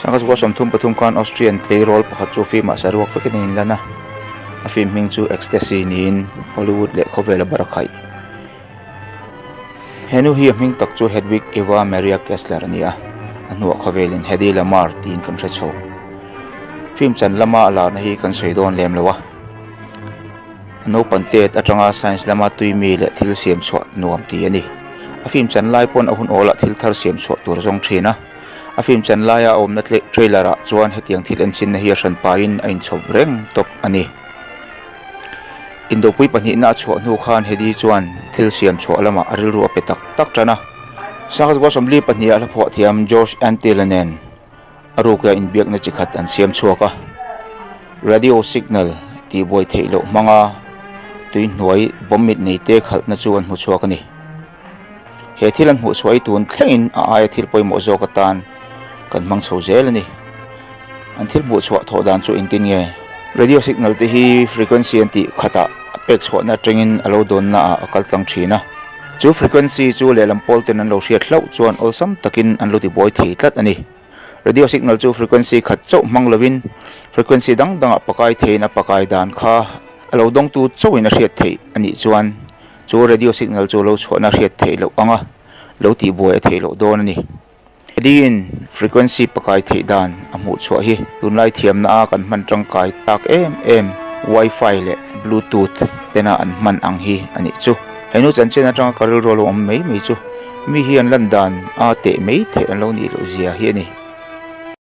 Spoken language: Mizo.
Sangha 33 khan Austrian tleirawl pakhat chu film-ah saruak vekin a inlan a, a film hming chu Ecstasy niin Hollywood leh khawvela bar a khaih. He nu hi a hming tak chu Hedwig Eva Maria Kessler a ni a, a hnuah khawvelin Hedy Lamarr tiin kan hre chho. Film chan lama a larna hi kan sawi dawn lem lo a, a naupan tet atanga science lama tuimi leh thil siam chhuah nuam ti a ni. A film chan lai pawn a hun awlah thil thar siam chhuah tur a zawng thin a, a film chan laia a awmna trailer ah chuan hetiang thil enchinna hi a hran pahin a inchhawp reng tawp a ni. Indopui pahnihna a chhuah hnu khan Hedy chuan thil siam chhuah lamah a rilru a pe tak tak tan a. Sangha 42 ah hlaphuah thiam George Antheil-a nen a ruka inbiakna chi khat an siam chhuak a. Radio signal tihbuai theih loh hmanga tui hnuai bomb mit nei te khalhna chu an hmu chhuak a ni. He thil an hmuh chhuah hi tun thlengin a aia thil pawimawh zawk atan kan hmang chho zel a ni. An thil hmuh chhuah thawh dan chu engtin nge? Radio signal te hi frequency an tih khatah a pek chhuahna atangin a lo dawnna ah a kal tlang thin a. Chu frequency chu lehlam pawl ten an lo hriat hlauh chuan awlsam takin an lo tibuai thei tlat a ni. Radio signal chu frequency khat chauh hmang lovin frequency dang dangah pakai theiin a pakai dan kha a lo dawngtu chauhin a hriat theih a nih chuan chu radio signal chu lo chhuahna hriat theih loh anga lo tihbuai a theih loh dawn a ni. Hediin frequency pakai theih dan a hmuh chhuah hi tunlai thiamna a kan hman tangkai tak em em Wi-Fi leh Bluetooth tena an hman ang hi a nih chu. Henu chanchin atanga ka rilru a lo awm mai mai chu mi hi an lan dan a teh mai theih an lo nih loh zia hi a ni.